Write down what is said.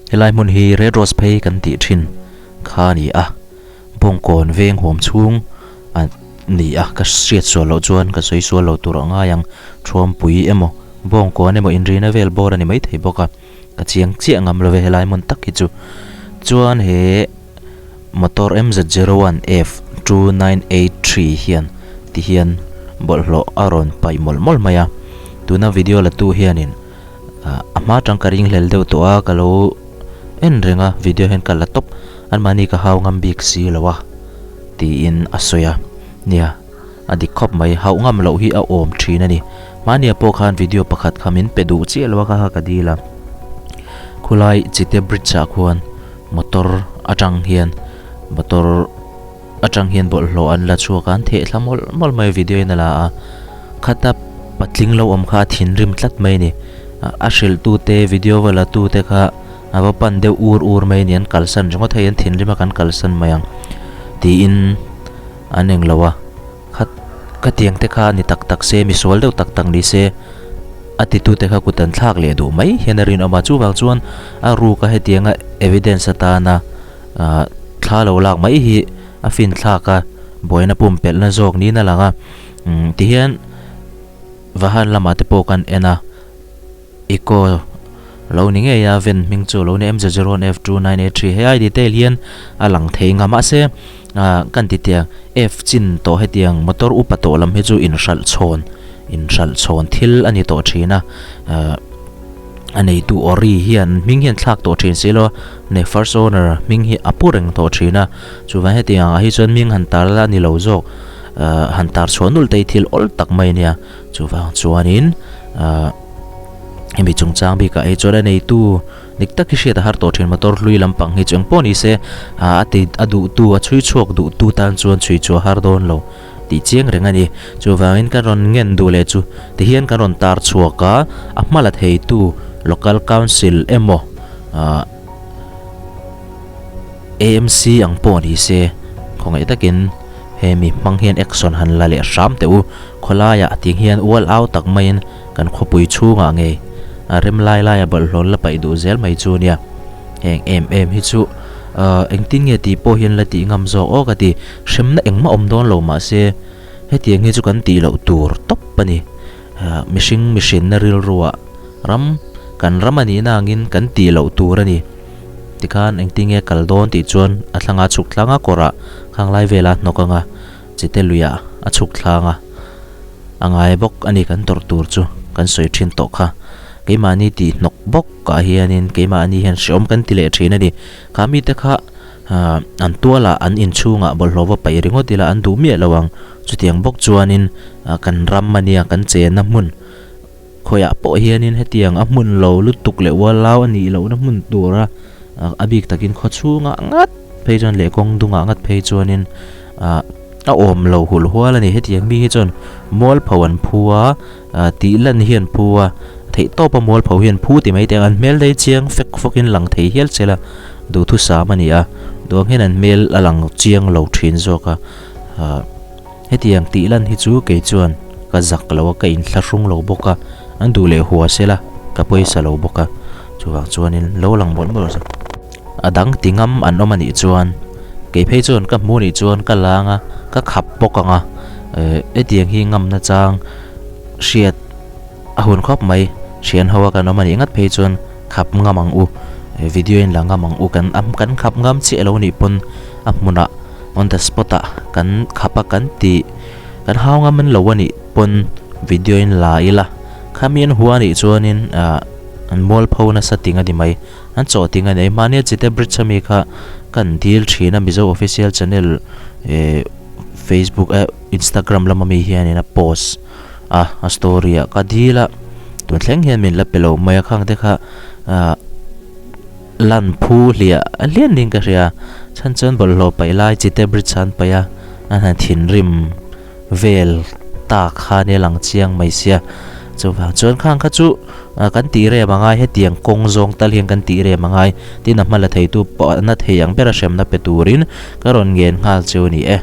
Helai hmun hi Red Rose phei kan tih thin kha a ni a, Bawngkawn veng huam chhung a ni a, ka hriat sual loh chuan ka sawi sual lo tur a ngai ang, Thuampui emaw Bawngkawn emaw inrina vel bawr a ni maithei bawk a, ka chiang chiah ngam lo ve helai hmun tak hi chu. Chuan he motor MZ01F2983 hian ti hian bawlhhlawh a rawn paih mawlh mawlh mai a, tuna video la tu hianin a hma tang ka ringhlel deuh tawh a ka lo en reng a video hian ka la tawp anmahni ka hau ngam bik si lo a tiin a sawi a nia a dik khawp mai hauh ngam loh hi a awm thin a ni hmania pawh khan video pakhat kha min pe duh chiah lo a kha kha ka dil a khulai chite bridge ah khuan motor atang hian motor atang hian bawlhhlawh an la chhuak a an theh thla mawlh mawlh mai a video in a la a khata patling lo awm kha a thinrim tlat mai a ni a hrilh tu te video va la tu te kha a va pan deuh ur ur mai a ni an kalsan ringawt hei an thinrim a kan kalsan mai ang tiin an englo a khat khatiang te kha ni tak tak se misual deuh tak tak ni se a titu te kha kut an thlak leh duh mai hian a rinawm a chuvang chuan a ruk a hetianga evidence atana ah thla lo lak mai hi a fin thlak a buaina pumpelhna zawk niin a lang a umm tihian vahan lamah te pawh kan en a eco lo ni ngei a ven hming chu lo ni M Z zero one F two nine eight three hei detail hian a lang thei nga mahse ah kan ti tiang F chin tawh hetiang motor upa tawh lam hi chu inhralh chhawn inhralh chhawn thil a ni tawh thin a ah. A neitu Ori hian hming hian thlak tawh thin si lo a, ne first owner hming hi a pu reng tawh thin a, chuvang hetiang ah hi chuan hming han tar la ni lo zawk ahh han tar chhuah nulh te hi thil awl tak mai a nia, chuvang chuanin ahh hemi chungchang bikah hi chuan a neitu dik tak hi hriat a har tawh thin motor hlui lampang hi chu engpawh ni se ah a ti a duhtu a chhui chhuak duhtu tan chuan chhui chu a har dawn lo. Tih chiang reng a ni. Chuvangin ka rawn ngen duh leh chu tihian kan rawn tar chhuak a, a hma la theitu Local Council emaw ah AMC ang pawh ni se khawngaih takin hemi hmang hian action han la leh hram teh u. Khawlaiah tiang hian ual au tak maiin kan khawpui chhungah ngei a rem lai laia bawlhhlawh la paih duh zel mai chu nia. Heng em em hi chu ahh engtin nge tih pawh hian la tih ngam zawk aw ka ti. Hremna engmah awm dawn lo mahse hetiang hi chu kan tih loh tur tawp a ni. Ahh mihring mihrinna rilruah ram kan ram a nihna angin kan tih loh tur a ni. Tikhan engtin nge kal dawn tih chuan a thlanga chhuk thlanga kawrah khanglai vela hnawk anga chite luiah a chhuk thlang a. A ngai bawk a ni kan tawrh tur chu kan sawi thin tawh kha. Keimahni tih hnawk bawk ah hianin keimahni hian hreawm kan ti leh thin a ni. Kha mite kha ah an tualah an inchhungah bawlhhlawh va paih ringawt ila an duh miah lo ang. Chutiang bawk chuanin ah kan ram a nia kan chenna hmun khawiah pawh hianin hetiang a hmun lo lutuk leh ualau a nih lohna hmun tura a bik takin khaw chhungah ngat phei chuan leh kawng dungah ngat phei chuanin ah a awm lo hulh hual a ni. Hetiang mi hi chuan mualpho an phu a ah tih lan hi an phu a theih tawpa mualpho hi an phu ti mai teh ang an hmel daih chiang fek fawkin lang thei hial chela duhthusam a ni a duang hian an hmel a lang chiang lo thin zawk a ah hetiang tih lan hi chu kei chuan ka zak lo a ka inthlahrung lo bawk a an duh leh hua sela ka pawisa lo bawk a chuvang chuanin lo lang mawlh mawlh zawk. A dang ti ngam an awm a nih chuan kei phei chuan ka hmu nih chuan ka lang a ka khap bawk ang a eh hetiang hi ngamna chang hriat a hun khawp mai thian ho a kan awm a nih ngat phei chuan khap ngam ang u eh video in la ngam ang u kan kan khap ngam chiah lo nih pawn a hmunah on the spot ah kan khap a kan tih kan hau ngam an lo a nih pawn video in la ila khami an hua nih chuanin ah an mualpho nasa ting a ni mai. An chaw ting a nei. Mahnia Chite Bridge ami kha kan dil thin a Mizo Official Channel eh Facebook eh Instagram lama mi hianin a post a a story ah ka dil a tun thleng hian min la pe lo mai a khang te kha ah lan phu hliah a hlian ding ka hria chhan chuan bawlhhlawh paih lai Chite Bridge an paih a an han thinrim vel ta kha nia lang chiang mai sia chuvang chuan khang kha chu kan tih rem angai hetiang kawng zawng tal hian kan tih rem angai tin a hma la theitu pawh na thei ang bera hremna pe turin ka rawn ngen nghal chu a ni e.